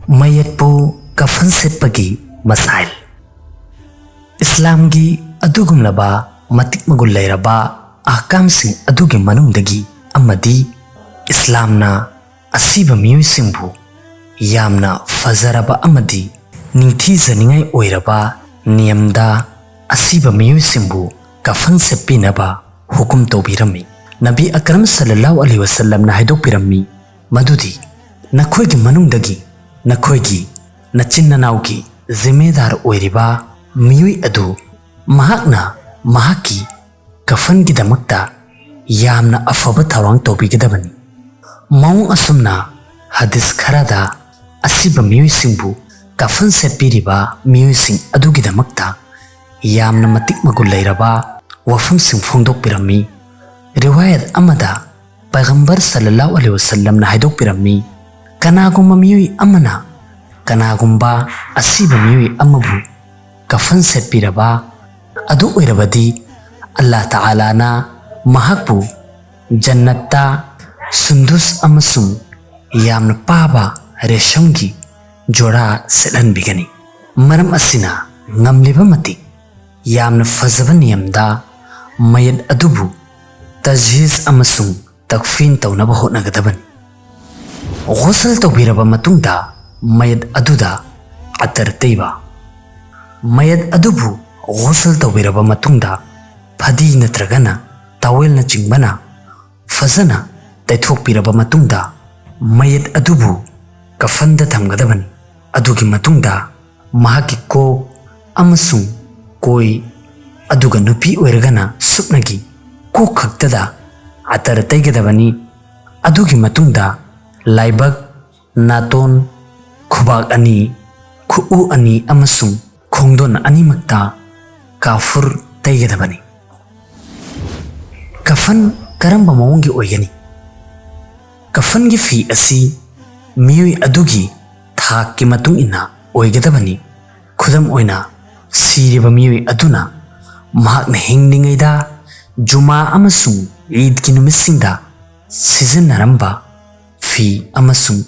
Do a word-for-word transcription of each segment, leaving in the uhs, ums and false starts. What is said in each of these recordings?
ꯃꯌꯦꯠꯄꯨ ꯀꯐꯟ ꯁꯦꯠꯄꯒꯤ ꯃꯁꯥꯏꯜ꯫ ꯏꯁꯂꯥꯝꯒꯤ ꯑꯗꯨꯒꯨꯝꯂꯕ ꯃꯇꯤꯛ ꯃꯒꯨꯟ ꯂꯩꯔꯕ ꯑꯍꯀꯥꯝꯁꯤꯡ ꯑꯗꯨꯒꯤ ꯃꯅꯨꯡꯗꯒꯤ ꯑꯃꯗꯤ ꯏꯁꯂꯥꯝꯅ ꯑꯁꯤꯕ ꯃꯤꯑꯣꯏꯁꯤꯡꯕꯨ ꯌꯥꯝꯅ ꯐꯖꯔꯕ ꯑꯃꯗꯤ ꯅꯤꯡꯊꯤꯖꯅꯤꯡꯉꯥꯏ ꯑꯣꯏꯔꯕ ꯅꯤꯌꯝꯗ ꯑꯁꯤꯕ ꯃꯤꯑꯣꯏꯁꯤꯡꯕꯨ ꯀꯐꯟ ꯁꯦꯠꯄꯤꯅꯕ ꯍꯨꯀꯨꯝ ꯇꯧꯕꯤꯔꯝꯃꯤ꯫ ꯅꯕꯤ ꯑꯀꯔꯝ ꯁꯜꯂꯜꯂꯥꯍꯨ ꯑꯂꯩꯍꯤ ꯋꯁꯜꯂꯝꯅ ꯍꯥꯏꯗꯣꯛꯄꯤꯔꯝꯃꯤ ꯃꯗꯨꯗꯤ, ꯅꯈꯣꯏꯒꯤ ꯃꯅꯨꯡꯗꯒꯤ ꯅꯈꯣꯏꯒꯤ ꯅꯆꯤꯟ ꯅꯅꯥꯎꯒꯤ ꯖꯤꯝꯃꯦꯗꯥꯔ ꯑꯣꯏꯔꯤꯕ ꯃꯤꯑꯣꯏ ꯑꯗꯨ ꯃꯍꯥꯛꯅ ꯃꯍꯥꯛꯀꯤ ꯀꯐꯟꯒꯤꯗꯃꯛꯇ ꯌꯥꯝꯅ ꯑꯐꯕ ꯊꯧꯔꯥꯡ ꯇꯧꯕꯤꯒꯗꯕꯅꯤ꯫ ꯃꯑꯣꯡ ꯑꯁꯨꯝꯅ ꯍꯗꯤꯁ ꯈꯔꯗ ꯑꯁꯤꯕ ꯃꯤꯑꯣꯏꯁꯤꯡꯕꯨ ꯀꯐꯟ ꯁꯦꯠꯄꯤꯔꯤꯕ ꯃꯤꯑꯣꯏꯁꯤꯡ ꯑꯗꯨꯒꯤꯗꯃꯛꯇ ꯌꯥꯝꯅ ꯃꯇꯤꯛ ꯃꯒꯨꯟ ꯂꯩꯔꯕ ꯋꯥꯐꯝꯁꯤꯡ ꯐꯣꯡꯗꯣꯛꯄꯤꯔꯝꯃꯤ꯫ ꯔꯤꯋꯥꯌꯠ ꯑꯃꯗ ꯄꯩꯒꯝꯕꯔ ꯁꯜꯂꯜꯂꯥꯍꯨ ꯑꯂꯩꯍꯤ ꯋꯁꯜꯂꯝꯅ ꯍꯥꯏꯗꯣꯛꯄꯤꯔꯝꯃꯤ, ꯀꯅꯥꯒꯨꯝꯕ ꯃꯤꯑꯣꯏ ꯑꯃꯅ ꯀꯅꯥꯒꯨꯝꯕ ꯑꯁꯤꯕ ꯃꯤꯑꯣꯏ ꯑꯃꯕꯨ ꯀꯐꯟ ꯁꯦꯠꯄꯤꯔꯕ ꯑꯗꯨ ꯑꯣꯏꯔꯕꯗꯤ, ꯑꯜꯂꯥꯍ ꯇꯥꯂꯥꯅ ꯃꯍꯥꯛꯄꯨ ꯖꯟꯅꯠꯇ ꯁꯨꯟꯗꯨꯁ ꯑꯃꯁꯨꯡ ꯌꯥꯝꯅ ꯄꯥꯕ ꯔꯦꯁꯝꯒꯤ ꯖꯣꯔꯥ ꯁꯦꯠꯍꯟꯕꯤꯒꯅꯤ꯫ ꯃꯔꯝ ꯑꯁꯤꯅ ꯉꯝꯂꯤꯕ ꯃꯇꯤꯛ ꯌꯥꯝꯅ ꯐꯖꯕ ꯅꯤꯌꯝꯗ ꯃꯌꯦꯠ ꯑꯗꯨꯕꯨ ꯇꯖꯍꯤꯖ ꯑꯃꯁꯨꯡ ꯇꯛꯐꯤꯟ ꯇꯧꯅꯕ ꯍꯣꯠꯅꯒꯗꯕꯅꯤ꯫ ꯒꯣꯁꯜ ꯇꯧꯕꯤꯔꯕ ꯃꯇꯨꯡꯗ ꯃꯌꯦꯠ ꯑꯗꯨꯗ ꯑꯇꯔ ꯇꯩꯕ꯫ ꯃꯌꯦꯠ ꯑꯗꯨꯕꯨ ꯒꯣꯁꯜ ꯇꯧꯕꯤꯔꯕ ꯃꯇꯨꯡꯗ ꯐꯗꯤ ꯅꯠꯇ꯭ꯔꯒꯅ ꯇꯥꯋꯦꯜꯅꯆꯤꯡꯕꯅ ꯐꯖꯅ ꯇꯩꯊꯣꯛꯄꯤꯔꯕ ꯃꯇꯨꯡꯗ ꯃꯌꯦꯠ ꯑꯗꯨꯕꯨ ꯀꯐꯟꯗ ꯊꯝꯒꯗꯕꯅꯤ꯫ ꯑꯗꯨꯒꯤ ꯃꯇꯨꯡꯗ ꯃꯍꯥꯛꯀꯤ ꯀꯣꯛ ꯑꯃꯁꯨꯡ ꯀꯣꯏ, ꯑꯗꯨꯒ ꯅꯨꯄꯤ ꯑꯣꯏꯔꯒꯅ ꯁꯨꯞꯅꯒꯤ ꯀꯣꯛ ꯈꯛꯇꯗ ꯑꯇꯔ ꯇꯩꯒꯗꯕꯅꯤ꯫ ꯑꯗꯨꯒꯤ ꯃꯇꯨꯡꯗ ꯂꯥꯏꯕꯛ, ꯅꯥꯇꯣꯟ, ꯈꯨꯕꯥꯛ ꯑꯅꯤ, ꯈꯨꯎ ꯑꯅꯤ ꯑꯃꯁꯨꯡ ꯈꯣꯡꯗꯣꯟ ꯑꯅꯤꯃꯛꯇ ꯀꯥꯐꯨꯔ ꯇꯩꯒꯗꯕꯅꯤ꯫ ꯀꯐꯟ ꯀꯔꯝꯕ ꯃꯑꯣꯡꯒꯤ ꯑꯣꯏꯒꯅꯤ? ꯀꯐꯟꯒꯤ ꯐꯤ ꯑꯁꯤ ꯃꯤꯑꯣꯏ ꯑꯗꯨꯒꯤ ꯊꯥꯛꯀꯤ ꯃꯇꯨꯡ ꯏꯟꯅ ꯑꯣꯏꯒꯗꯕꯅꯤ꯫ ꯈꯨꯗꯝ ꯑꯣꯏꯅ, ꯁꯤꯔꯤꯕ ꯃꯤꯑꯣꯏ ꯑꯗꯨꯅ ꯃꯍꯥꯛꯅ ꯍꯤꯡꯂꯤꯉꯩꯗ ꯖꯨꯃꯥ ꯑꯃꯁꯨꯡ ꯏꯗꯀꯤ ꯅꯨꯃꯤꯠꯁꯤꯡꯗ ꯁꯤꯖꯤꯟꯅꯔꯝꯕ ꯐꯤ ꯑꯃꯁꯨꯡ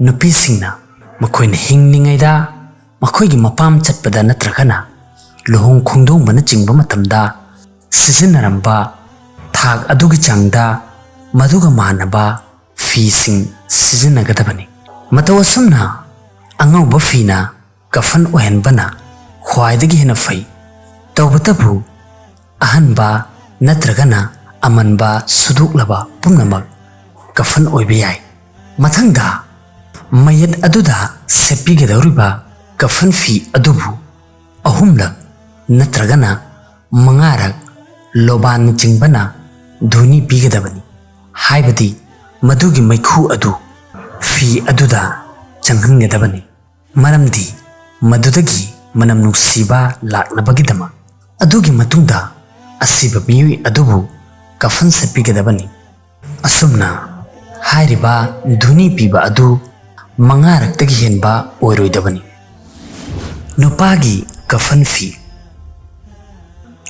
ꯅꯨꯄꯤꯁꯤꯡꯅ ꯃꯈꯣꯏꯅ ꯍꯤꯡꯂꯤꯉꯩꯗ, ꯃꯈꯣꯏꯒꯤ ꯃꯄꯥꯝ ꯆꯠꯄꯗ ꯅꯠꯇ꯭ꯔꯒꯅ ꯂꯨꯍꯣꯡ ꯈꯣꯡꯗꯣꯡꯕꯅꯆꯤꯡꯕ ꯃꯇꯝꯗ ꯁꯤꯖꯤꯟꯅꯔꯝꯕ ꯊꯥꯛ ꯑꯗꯨꯒꯤ ꯆꯥꯡꯗ ꯃꯗꯨꯒ ꯃꯥꯟꯅꯕ ꯐꯤꯁꯤꯡ ꯁꯤꯖꯤꯟꯅꯒꯗꯕꯅꯤ꯫ ꯃꯇꯧ ꯑꯁꯨꯝꯅ ꯑꯉꯧꯕ ꯐꯤꯅ ꯀꯐꯟ ꯑꯣꯏꯍꯟꯕꯅ ꯈ꯭ꯋꯥꯏꯗꯒꯤ ꯍꯦꯟꯅ ꯐꯩ꯫ ꯇꯧꯕꯇꯕꯨ ꯑꯍꯟꯕ ꯅꯠꯇ꯭ꯔꯒꯅ ꯑꯃꯟꯕ ꯁꯨꯗꯣꯛꯂꯕ ꯄꯨꯝꯅꯃꯛ ꯀꯐꯟ ꯑꯣꯏꯕ ꯌꯥꯏ꯫ ꯃꯊꯪꯗ ꯃꯌꯦꯠ ꯑꯗꯨꯗ ꯁꯦꯠꯄꯤꯒꯗꯧꯔꯤꯕ ꯀꯐꯟ ꯐꯤ ꯑꯗꯨꯕꯨ ꯑꯍꯨꯝꯂꯛ ꯅꯠꯇ꯭ꯔꯒꯅ ꯃꯉꯥꯔꯛ ꯂꯣꯕꯥꯟꯅꯆꯤꯡꯕꯅ ꯙꯨꯅꯤ ꯄꯤꯒꯗꯕꯅꯤ, ꯍꯥꯏꯕꯗꯤ ꯃꯗꯨꯒꯤ ꯃꯩꯈꯨ ꯑꯗꯨ ꯐꯤ ꯑꯗꯨꯗ ꯆꯪꯍꯟꯒꯗꯕꯅꯤ꯫ ꯃꯔꯝꯗꯤ ꯃꯗꯨꯗꯒꯤ ꯃꯅꯝ ꯅꯨꯡꯁꯤꯕ ꯂꯥꯛꯅꯕꯒꯤꯗꯃꯛ꯫ ꯑꯗꯨꯒꯤ ꯃꯇꯨꯡꯗ ꯑꯁꯤꯕ ꯃꯤꯑꯣꯏ ꯑꯗꯨꯕꯨ ꯀꯐꯟ ꯁꯦꯠꯄꯤꯒꯗꯕꯅꯤ꯫ ꯑꯁꯨꯝꯅ ꯍꯥꯏꯔꯤꯕ ꯙꯨꯅꯤ ꯄꯤꯕ ꯑꯗꯨ ꯃꯉꯥꯔꯛꯇꯒꯤ ꯍꯦꯟꯕ ꯑꯣꯏꯔꯣꯏꯗꯕꯅꯤ꯫ ꯅꯨꯄꯥꯒꯤ ꯀꯐꯟ ꯐꯤ꯫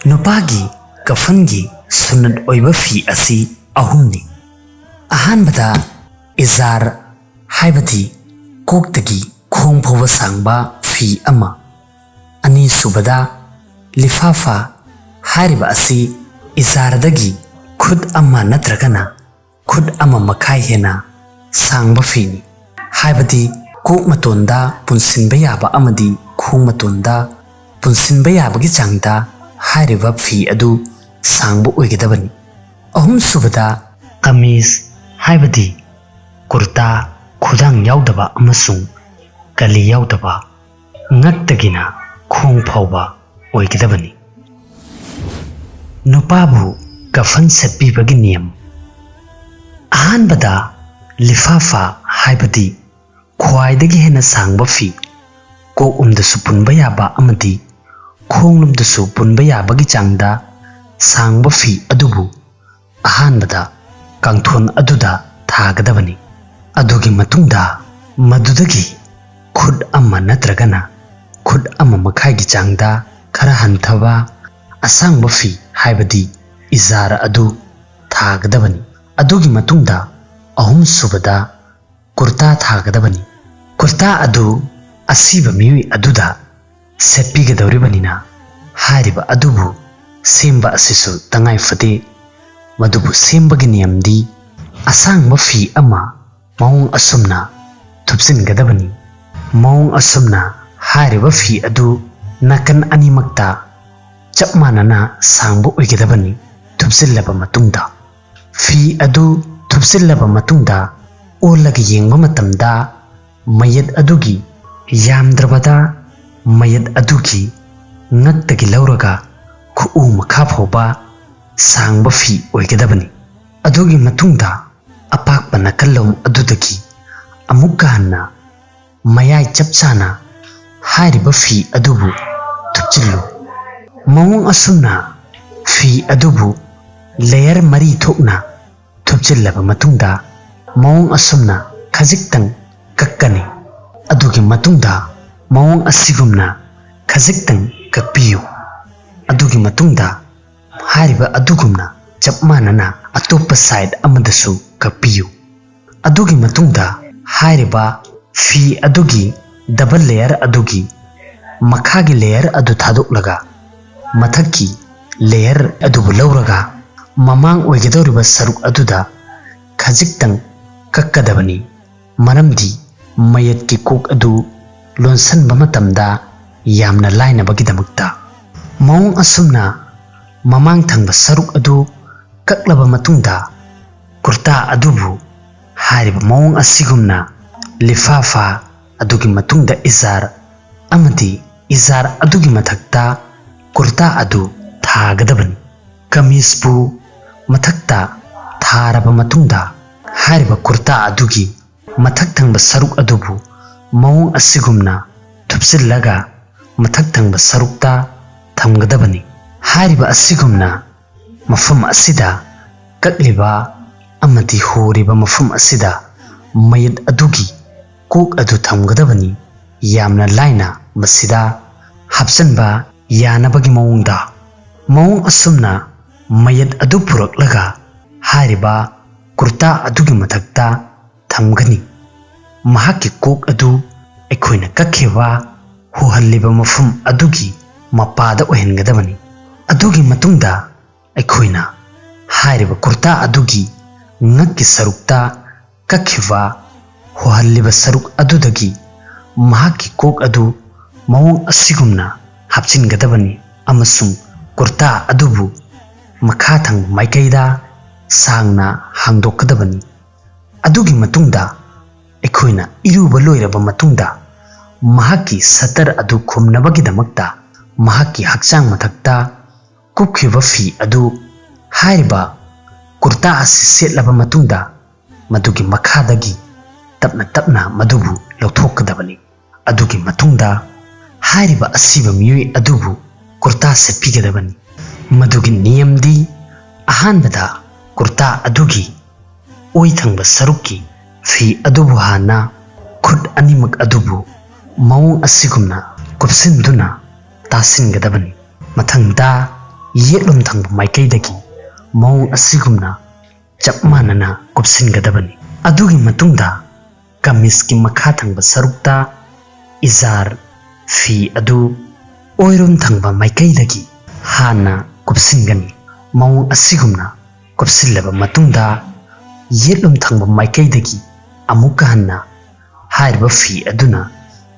ꯅꯨꯄꯥꯒꯤ ꯀꯐꯟꯒꯤ ꯁꯨꯟꯅꯠ ꯑꯣꯏꯕ ꯐꯤ ꯑꯁꯤ ꯑꯍꯨꯝꯅꯤ꯫ ꯑꯍꯥꯟꯕꯗ ꯏꯖꯥꯔ, ꯍꯥꯏꯕꯗꯤ ꯀꯣꯛꯇꯒꯤ ꯈꯣꯡ ꯐꯥꯎꯕ ꯁꯥꯡꯕ ꯐꯤ ꯑꯃ꯫ ꯑꯅꯤꯁꯨꯕꯗ ꯂꯤꯐꯥꯐꯥ꯫ ꯍꯥꯏꯔꯤꯕ ꯑꯁꯤ ꯏꯖꯥꯔꯗꯒꯤ ꯈꯨꯠ ꯑꯃ ꯅꯠꯇ꯭ꯔꯒꯅ ꯈꯨꯠ ꯑꯃ ꯃꯈꯥꯏ ꯍꯦꯟꯅ ꯁꯥꯡꯕ ꯐꯤꯅꯤ꯫ ꯍꯥꯏꯕꯗꯤ ꯀꯣꯛ ꯃꯇꯣꯟꯗ ꯄꯨꯟꯁꯤꯟꯕ ꯌꯥꯕ ꯑꯃꯗꯤ ꯈꯣꯡ ꯃꯇꯣꯟꯗ ꯄꯨꯟꯁꯤꯟꯕ ꯌꯥꯕꯒꯤ ꯆꯥꯡꯗ ꯍꯥꯏꯔꯤꯕ ꯐꯤ ꯑꯗꯨ ꯁꯥꯡꯕ ꯑꯣꯏꯒꯗꯕꯅꯤ꯫ ꯑꯍꯨꯝꯁꯨꯕꯗ ꯀꯃꯤꯖ, ꯍꯥꯏꯕꯗꯤ ꯀꯨꯔꯇꯥ, ꯈꯨꯗꯥꯡ ꯌꯥꯎꯗꯕ ꯑꯃꯁꯨꯡ ꯀꯂꯤ ꯌꯥꯎꯗꯕ, ꯉꯛꯇꯒꯤꯅ ꯈꯣꯡ ꯐꯥꯎꯕ ꯑꯣꯏꯒꯗꯕꯅꯤ꯫ ꯅꯨꯄꯥꯕꯨ ꯀꯐꯟ ꯁꯦꯠꯄꯤꯕꯒꯤ ꯅꯤꯌꯝ꯫ ꯑꯍꯥꯟꯕꯗ ꯂꯤꯐꯥꯐꯥ, ꯍꯥꯏꯕꯗꯤ ꯈ꯭ꯋꯥꯏꯗꯒꯤ ꯍꯦꯟꯅ ꯁꯥꯡꯕ ꯐꯤ, ꯀꯣꯛꯂꯣꯝꯗꯁꯨ ꯄꯨꯟꯕ ꯌꯥꯕ ꯑꯃꯗꯤ ꯈꯣꯡꯂꯣꯝꯗꯁꯨ ꯄꯨꯟꯕ ꯌꯥꯕꯒꯤ ꯆꯥꯡꯗ ꯁꯥꯡꯕ ꯐꯤ ꯑꯗꯨꯕꯨ ꯑꯍꯥꯟꯕꯗ ꯀꯥꯡꯊꯣꯟ ꯑꯗꯨꯗ ꯊꯥꯒꯗꯕꯅꯤ꯫ ꯑꯗꯨꯒꯤ ꯃꯇꯨꯡꯗ ꯃꯗꯨꯗꯒꯤ ꯈꯨꯠ ꯑꯃ ꯅꯠꯇ꯭ꯔꯒꯅ ꯈꯨꯠ ꯑꯃ ꯃꯈꯥꯏꯒꯤ ꯆꯥꯡꯗ ꯈꯔ ꯍꯟꯊꯕ ꯑꯁꯥꯡꯕ ꯐꯤ, ꯍꯥꯏꯕꯗꯤ ꯏꯖꯥꯔ ꯑꯗꯨ ꯊꯥꯒꯗꯕꯅꯤ꯫ ꯑꯗꯨꯒꯤ ꯃꯇꯨꯡꯗ ꯑꯍꯨꯝꯁꯨꯕꯗ ꯀꯨꯔꯇꯥ ꯊꯥꯒꯗꯕꯅꯤ꯫ ꯀꯨꯔꯇꯥ ꯑꯗꯨ ꯑꯁꯤꯕ ꯃꯤꯑꯣꯏ ꯑꯗꯨꯗ ꯁꯦꯠꯄꯤꯒꯗꯧꯔꯤꯕꯅꯤꯅ, ꯍꯥꯏꯔꯤꯕ ꯑꯗꯨꯕꯨ ꯁꯦꯝꯕ ꯑꯁꯤꯁꯨ ꯇꯉꯥꯏ ꯐꯗꯦ꯫ ꯃꯗꯨꯕꯨ ꯁꯦꯝꯕꯒꯤ ꯅꯤꯌꯝꯗꯤ ꯑꯁꯥꯡꯕ ꯐꯤ ꯑꯃ ꯃꯑꯣꯡ ꯑꯁꯨꯝꯅ ꯊꯨꯞꯆꯤꯟꯒꯗꯕꯅꯤ꯫ ꯃꯑꯣꯡ ꯑꯁꯨꯝꯅ ꯍꯥꯏꯔꯤꯕ ꯐꯤ ꯑꯗꯨ ꯅꯥꯀꯟ ꯑꯅꯤꯃꯛꯇ ꯆꯞ ꯃꯥꯟꯅꯅ ꯁꯥꯡꯕ ꯑꯣꯏꯒꯗꯕꯅꯤ꯫ ꯊꯨꯞꯆꯤꯜꯂꯕ ꯃꯇꯨꯡꯗ, ꯐꯤ ꯑꯗꯨ ꯊꯨꯞꯆꯤꯜꯂꯕ ꯃꯇꯨꯡꯗ ꯑꯣꯜꯂꯒ ꯌꯦꯡꯕ ꯃꯇꯝꯗ, ꯃꯌꯦꯠ ꯑꯗꯨꯒꯤ, ꯌꯥꯝꯗ꯭ꯔꯕꯗ ꯃꯌꯦꯠ ꯑꯗꯨꯒꯤ ꯉꯛꯇꯒꯤ ꯂꯧꯔꯒ ꯈꯨꯎ ꯃꯈꯥ ꯐꯥꯎꯕ ꯁꯥꯡꯕ ꯐꯤ ꯑꯣꯏꯒꯗꯕꯅꯤ꯫ ꯑꯗꯨꯒꯤ ꯃꯇꯨꯡꯗ ꯑꯄꯥꯛꯄ ꯅꯥꯀꯜꯂꯣꯝ ꯑꯗꯨꯗꯒꯤ ꯑꯃꯨꯛꯀ ꯍꯟꯅ ꯃꯌꯥꯏ ꯆꯞ ꯆꯥꯅ ꯍꯥꯏꯔꯤꯕ ꯐꯤ ꯑꯗꯨꯕꯨ ꯊꯨꯞꯆꯤꯜꯂꯨ꯫ ꯃꯑꯣꯡ ꯑꯁꯨꯝꯅ ꯐꯤ ꯑꯗꯨꯕꯨ ꯂꯦꯌꯔ ꯃꯔꯤ ꯊꯣꯛꯅ ꯊꯨꯞꯆꯤꯜꯂꯕ ꯃꯇꯨꯡꯗ, ꯃꯑꯣꯡ ꯑꯁꯨꯝꯅ ꯈꯖꯤꯛꯇꯪ ꯀꯛꯀꯅꯤ꯫ ꯑꯗꯨꯒꯤ ꯃꯇꯨꯡꯗ ꯃꯑꯣꯡ ꯑꯁꯤꯒꯨꯝꯅ ꯈꯖꯤꯛꯇꯪ ꯀꯛꯄꯤꯌꯨ꯫ ꯑꯗꯨꯒꯤ ꯃꯇꯨꯡꯗ ꯍꯥꯏꯔꯤꯕ ꯑꯗꯨꯒꯨꯝꯅ ꯆꯞ ꯃꯥꯟꯅꯅ ꯑꯇꯣꯞꯄ ꯁꯥꯏꯗ ꯑꯃꯗꯁꯨ ꯀꯛꯄꯤꯌꯨ꯫ ꯑꯗꯨꯒꯤ ꯃꯇꯨꯡꯗ ꯍꯥꯏꯔꯤꯕ ꯐꯤ ꯑꯗꯨꯒꯤ ꯗꯕꯜ ꯂꯦꯌꯔ ꯑꯗꯨꯒꯤ ꯃꯈꯥꯒꯤ ꯂꯦꯌꯔ ꯑꯗꯨ ꯊꯥꯗꯣꯛꯂꯒ, ꯃꯊꯛꯀꯤ ꯂꯦꯌꯔ ꯑꯗꯨꯕꯨ ꯂꯧꯔꯒ, ꯃꯃꯥꯡ ꯑꯣꯏꯒꯗꯧꯔꯤꯕ ꯁꯔꯨꯛ ꯑꯗꯨꯗ ꯈꯖꯤꯛꯇꯪ ꯀꯛꯀꯗꯕꯅꯤ꯫ ꯃꯔꯝꯗꯤ ꯃꯌꯦꯠꯀꯤ ꯀꯣꯛ ꯑꯗꯨ ꯂꯣꯟꯁꯤꯟꯕ ꯃꯇꯝꯗ ꯌꯥꯝꯅ ꯂꯥꯏꯅꯕꯒꯤꯗꯃꯛꯇ꯫ ꯃꯑꯣꯡ ꯑꯁꯨꯝꯅ ꯃꯃꯥꯡ ꯊꯪꯕ ꯁꯔꯨꯛ ꯑꯗꯨ ꯀꯛꯂꯕ ꯃꯇꯨꯡꯗ, ꯀꯨꯔꯇꯥ ꯑꯗꯨꯕꯨ ꯍꯥꯏꯔꯤꯕ ꯃꯑꯣꯡ ꯑꯁꯤꯒꯨꯝꯅ ꯂꯤꯐꯥꯐꯥ, ꯑꯗꯨꯒꯤ ꯃꯇꯨꯡꯗ ꯏꯖꯥꯔ, ꯑꯃꯗꯤ ꯏꯖꯥꯔ ꯑꯗꯨꯒꯤ ꯃꯊꯛꯇ ꯀꯨꯔꯇꯥ ꯑꯗꯨ ꯊꯥꯒꯗꯕꯅꯤ꯫ ꯀꯃꯤꯖꯄꯨ ꯃꯊꯛꯇ ꯊꯥꯔꯕ ꯃꯇꯨꯡꯗ, ꯍꯥꯏꯔꯤꯕ ꯀꯨꯔꯇꯥ ꯑꯗꯨꯒꯤ ꯃꯊꯛ ꯊꯪꯕ ꯁꯔꯨꯛ ꯑꯗꯨꯕꯨ ꯃꯑꯣꯡ ꯑꯁꯤꯒꯨꯝꯅ ꯊꯨꯞꯆꯤꯜꯂꯒ ꯃꯊꯛ ꯊꯪꯕ ꯁꯔꯨꯛꯇ ꯊꯝꯒꯗꯕꯅꯤ꯫ ꯍꯥꯏꯔꯤꯕ ꯑꯁꯤꯒꯨꯝꯅ ꯃꯐꯝ ꯑꯁꯤꯗ ꯀꯛꯂꯤꯕ ꯑꯃꯗꯤ ꯍꯣꯔꯤꯕ ꯃꯐꯝ ꯑꯁꯤꯗ ꯃꯌꯦꯠ ꯑꯗꯨꯒꯤ ꯀꯣꯛ ꯑꯗꯨ ꯊꯝꯒꯗꯕꯅꯤ꯫ ꯌꯥꯝꯅ ꯂꯥꯏꯅ ꯃꯁꯤꯗ ꯍꯥꯞꯆꯤꯟꯕ ꯌꯥꯅꯕꯒꯤ ꯃꯑꯣꯡꯗ꯫ ꯃꯑꯣꯡ ꯑꯁꯨꯝꯅ ꯃꯌꯦꯠ ꯑꯗꯨ ꯄꯨꯔꯛꯂꯒ ꯍꯥꯏꯔꯤꯕ ꯀꯨꯔꯇꯥ ꯑꯗꯨꯒꯤ ꯃꯊꯛꯇ ꯊꯝꯒꯅꯤ꯫ ꯃꯍꯥꯛꯀꯤ ꯀꯣꯛ ꯑꯗꯨ ꯑꯩꯈꯣꯏꯅ ꯀꯛꯈꯤꯕ ꯍꯣꯍꯜꯂꯤꯕ ꯃꯐꯝ ꯑꯗꯨꯒꯤ ꯃꯄꯥꯗ ꯑꯣꯏꯍꯟꯒꯗꯕꯅꯤ꯫ ꯑꯗꯨꯒꯤ ꯃꯇꯨꯡꯗ ꯑꯩꯈꯣꯏꯅ ꯍꯥꯏꯔꯤꯕ ꯀꯨꯔꯇꯥ ꯑꯗꯨꯒꯤ ꯉꯛꯀꯤ ꯁꯔꯨꯛꯇ ꯀꯛꯈꯤꯕ ꯍꯣꯍꯜꯂꯤꯕ ꯁꯔꯨꯛ ꯑꯗꯨꯗꯒꯤ ꯃꯍꯥꯛꯀꯤ ꯀꯣꯛ ꯑꯗꯨ ꯃꯑꯣꯡ ꯑꯁꯤꯒꯨꯝꯅ ꯍꯥꯞꯆꯤꯟꯒꯗꯕꯅꯤ ꯑꯃꯁꯨꯡ ꯀꯨꯔꯇꯥ ꯑꯗꯨꯕꯨ ꯃꯈꯥ ꯊꯪꯕ ꯃꯥꯏꯀꯩꯗ ꯁꯥꯡꯅ ꯍꯥꯡꯗꯣꯛꯀꯗꯕꯅꯤ꯫ ꯑꯗꯨꯒꯤ ꯃꯇꯨꯡꯗ ꯑꯩꯈꯣꯏꯅ ꯏꯔꯨꯕ ꯂꯣꯏꯔꯕ ꯃꯇꯨꯡꯗ ꯃꯍꯥꯛꯀꯤ ꯁꯇꯔ ꯑꯗꯨ ꯈꯨꯝꯅꯕꯒꯤꯗꯃꯛꯇ ꯃꯍꯥꯛꯀꯤ ꯍꯛꯆꯥꯡ ꯃꯊꯛꯇ ꯀꯨꯞꯈꯤꯕ ꯐꯤ ꯑꯗꯨ ꯍꯥꯏꯔꯤꯕ ꯀꯨꯔꯇꯥ ꯑꯁꯤ ꯁꯦꯠꯂꯕ ꯃꯇꯨꯡꯗ ꯃꯗꯨꯒꯤ ꯃꯈꯥꯗꯒꯤ ꯇꯞꯅ ꯇꯞꯅ ꯃꯗꯨꯕꯨ ꯂꯧꯊꯣꯛꯀꯗꯕꯅꯤ꯫ ꯑꯗꯨꯒꯤ ꯃꯇꯨꯡꯗ ꯍꯥꯏꯔꯤꯕ ꯑꯁꯤꯕ ꯃꯤꯑꯣꯏ ꯑꯗꯨꯕꯨ ꯀꯨꯔꯇꯥ ꯁꯦꯠꯄꯤꯒꯗꯕꯅꯤ꯫ ꯃꯗꯨꯒꯤ ꯅꯤꯌꯝꯗꯤ ꯑꯍꯥꯟꯕꯗ ꯀꯨꯔꯇꯥ ꯑꯗꯨꯒꯤ ꯑꯣꯏ ꯊꯪꯕ ꯁꯔꯨꯛꯀꯤ ꯐꯤ ꯑꯗꯨꯕꯨ ꯍꯥꯟꯅ ꯈꯨꯠ ꯑꯅꯤꯃꯛ ꯑꯗꯨꯕꯨ ꯃꯑꯣꯡ ꯑꯁꯤꯒꯨꯝꯅ ꯀꯨꯞꯁꯤꯟꯗꯨꯅ ꯇꯥꯁꯤꯟꯒꯗꯕꯅꯤ꯫ ꯃꯊꯪꯗ ꯌꯦꯠꯂꯣꯝ ꯊꯪꯕ ꯃꯥꯏꯀꯩꯗꯒꯤ ꯃꯑꯣꯡ ꯑꯁꯤꯒꯨꯝꯅ ꯆꯞ ꯃꯥꯟꯅꯅ ꯀꯨꯞꯁꯤꯟꯒꯗꯕꯅꯤ꯫ ꯑꯗꯨꯒꯤ ꯃꯇꯨꯡꯗ ꯀꯃꯤꯖꯀꯤ ꯃꯈꯥ ꯊꯪꯕ ꯁꯔꯨꯛꯇ ꯏꯖꯥꯔ ꯐꯤ ꯑꯗꯨ ꯑꯣꯏꯔꯣꯝ ꯊꯪꯕ ꯃꯥꯏꯀꯩꯗꯒꯤ ꯍꯥꯟꯅ ꯀꯨꯞꯁꯤꯟꯒꯅꯤ꯫ ꯃꯑꯣꯡ ꯑꯁꯤꯒꯨꯝꯅ ꯀꯨꯞꯁꯤꯜꯂꯕ ꯃꯇꯨꯡꯗ ꯌꯦꯠꯂꯣꯝ ꯊꯪꯕ ꯃꯥꯏꯀꯩꯗꯒꯤ ꯑꯃꯨꯛꯀ ꯍꯟꯅ ꯍꯥꯏꯔꯤꯕ ꯐꯤ ꯑꯗꯨꯅ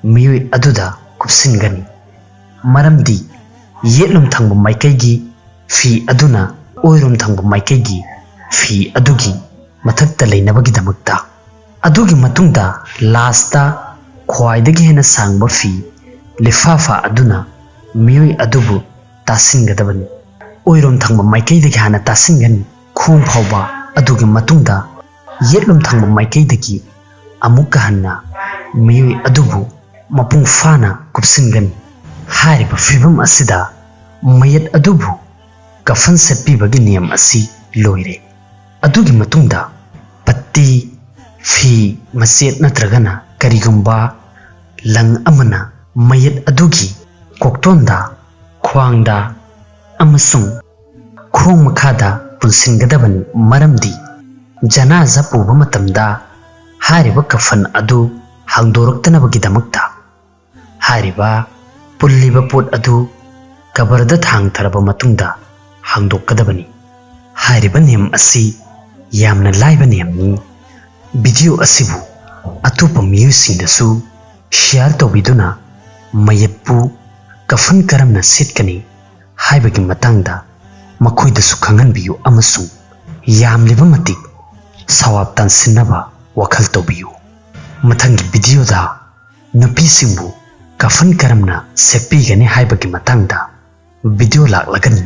ꯃꯤꯑꯣꯏ ꯑꯗꯨꯗ ꯀꯨꯞꯁꯤꯟꯒꯅꯤ꯫ ꯃꯔꯝꯗꯤ ꯌꯦꯠꯂꯣꯝ ꯊꯪꯕ ꯃꯥꯏꯀꯩꯒꯤ ꯐꯤ ꯑꯗꯨꯅ ꯑꯣꯏꯔꯣꯝ ꯊꯪꯕ ꯃꯥꯏꯀꯩꯒꯤ ꯐꯤ ꯑꯗꯨꯒꯤ ꯃꯊꯛꯇ ꯂꯩꯅꯕꯒꯤꯗꯃꯛꯇ꯫ ꯑꯗꯨꯒꯤ ꯃꯇꯨꯡꯗ ꯂꯥꯁꯇ ꯈ꯭ꯋꯥꯏꯗꯒꯤ ꯍꯦꯟꯅ ꯁꯥꯡꯕ ꯐꯤ ꯂꯤꯐꯥꯐꯥ ꯑꯗꯨꯅ ꯃꯤꯑꯣꯏ ꯑꯗꯨꯕꯨ ꯇꯥꯁꯤꯟꯒꯗꯕꯅꯤ꯫ ꯑꯣꯏꯔꯣꯝ ꯊꯪꯕ ꯃꯥꯏꯀꯩꯗꯒꯤ ꯍꯥꯟꯅ ꯇꯥꯁꯤꯟꯒꯅꯤ꯫ ꯈꯣꯡ ꯐꯥꯎꯕ꯫ ꯑꯗꯨꯒꯤ ꯃꯇꯨꯡꯗ ꯌꯦꯠꯂꯣꯝ ꯊꯪꯕ ꯃꯥꯏꯀꯩꯗꯒꯤ ꯑꯃꯨꯛꯀ ꯍꯟꯅ ꯃꯤꯑꯣꯏ ꯑꯗꯨꯕꯨ ꯃꯄꯨꯡ ꯐꯥꯅ ꯀꯨꯞꯁꯤꯟꯒꯅꯤ꯫ ꯍꯥꯏꯔꯤꯕ ꯐꯤꯚꯝ ꯑꯁꯤꯗ ꯃꯌꯦꯠ ꯑꯗꯨꯕꯨ ꯀꯐꯟ ꯁꯦꯠꯄꯤꯕꯒꯤ ꯅꯤꯌꯝ ꯑꯁꯤ ꯂꯣꯏꯔꯦ꯫ ꯑꯗꯨꯒꯤ ꯃꯇꯨꯡꯗ ꯄꯠꯇꯤ, ꯐꯤ ꯃꯆꯦꯠ ꯅꯠꯇ꯭ꯔꯒꯅ ꯀꯔꯤꯒꯨꯝꯕ ꯂꯪ ꯑꯃꯅ ꯃꯌꯦꯠ ꯑꯗꯨꯒꯤ ꯀꯣꯛꯇꯣꯟꯗ, ꯈ꯭ꯋꯥꯡꯗ ꯑꯃꯁꯨꯡ ꯈꯣꯡ ꯃꯈꯥꯗ ꯄꯨꯟꯁꯤꯟꯒꯗꯕꯅꯤ, ꯃꯔꯝꯗꯤ ꯖꯅꯥꯖꯥ ꯄꯨꯕ ꯃꯇꯝꯗ ꯍꯥꯏꯔꯤꯕ ꯀꯐꯟ ꯑꯗꯨ ꯍꯥꯡꯗꯣꯔꯛꯇꯅꯕꯒꯤꯗꯃꯛꯇ ꯍꯥꯏꯔꯤꯕ ꯄꯨꯜꯂꯤꯕ ꯄꯣꯠ ꯑꯗꯨ ꯀꯕꯔꯗ ꯊꯥꯡꯊꯔꯕ ꯃꯇꯨꯡꯗ ꯍꯥꯡꯗꯣꯛꯀꯗꯕꯅꯤ꯫ ꯍꯥꯏꯔꯤꯕ ꯅꯤꯌꯝ ꯑꯁꯤ ꯌꯥꯝꯅ ꯂꯥꯏꯕ ꯅꯤꯌꯝꯅꯤ꯫ ꯚꯤꯗꯤꯑꯣ ꯑꯁꯤꯕꯨ ꯑꯇꯣꯞꯄ ꯃꯤꯑꯣꯏꯁꯤꯡꯗꯁꯨ ꯁꯤꯌꯥꯔ ꯇꯧꯕꯤꯗꯨꯅ ꯃꯌꯦꯞꯄꯨ ꯀꯐꯟ ꯀꯔꯝꯅ ꯁꯦꯠꯀꯅꯤ ꯍꯥꯏꯕꯒꯤ ꯃꯇꯥꯡꯗ ꯃꯈꯣꯏꯗꯁꯨ ꯈꯪꯍꯟꯕꯤꯌꯨ ꯑꯃꯁꯨꯡ ꯌꯥꯝꯂꯤꯕ ꯃꯇꯤꯛ ꯁꯋꯥꯞ ꯇꯥꯟꯁꯤꯟꯅꯕ ꯋꯥꯈꯜ ꯇꯧꯕꯤꯌꯨ꯫ ꯃꯊꯪꯒꯤ ꯚꯤꯗꯤꯑꯣꯗ ꯅꯨꯄꯤꯁꯤꯡꯕꯨ ꯀꯐꯟ ꯀꯔꯝꯅ ꯁꯦꯠꯄꯤꯒꯅꯤ ꯍꯥꯏꯕꯒꯤ ꯃꯇꯥꯡꯗ ꯚꯤꯗꯤꯑꯣ ꯂꯥꯛꯂꯒꯅꯤ꯫